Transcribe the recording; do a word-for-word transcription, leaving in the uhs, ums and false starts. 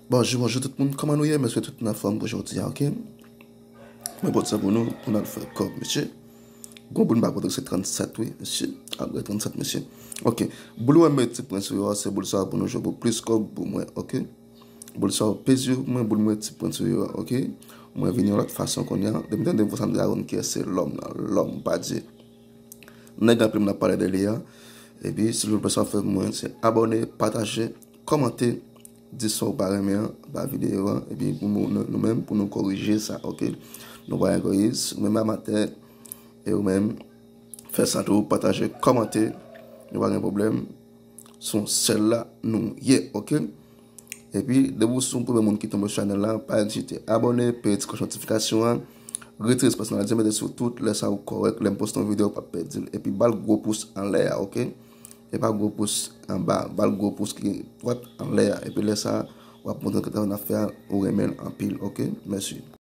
Bonjou, bonjou tout moun. Kòman nou ye? M espere tout moun anfòm pou jodi a, oke? Mwen pote sa pou nou, pou n al fè kòb, mesye. Bon, pou n pa pote se trannsèt, wi, mesye. Apre trannsèt, mesye. Oke. Boul ou wè m met ti pwen sou yo a, se boul sa pou nou jwe pou plis kòb pou mwen, oke? Boul sa yo peze pou mwen, boul mwen ti pwen sou yo a, oke? Mwen vini yon lòt fason kounye a. Depi tande vwa sa m di a konn kiyès se lòm nan, lòm pa Dye. Nèg anpil moun ap pale de li a. Epi, silvouplè, sa w fè pou mwen, se abòne, pataje, kòmante, di sa w pa renmen an ba videyo a. Epi, pou nou, nou, nou menm, pou nou korije sa, oke? Nou pa egoyis, ou menm amatè, e ou menm, fè sa tou, pataje, kòmante, nou pa gen pwoblèm. Se yon sèl la nou ye, oke? Epi, depi w se yon premye moun ki tonbe sou chanèl la, pa ezite abòne, peye ti klòch notifikasyon an, retire espasyon an, mete sou tout, lè sa ou kòrèk, lè m poste yon videyo, w p ap pèdi l. Epi, ba l gwo pous anlè a, oke? E pa gwo pous anba, ba l gwo pous ki dwat anlè a. Epi, lè sa, w ap montre ke travay n ap fè a, ou renmen l anpil, oke? Mèsi.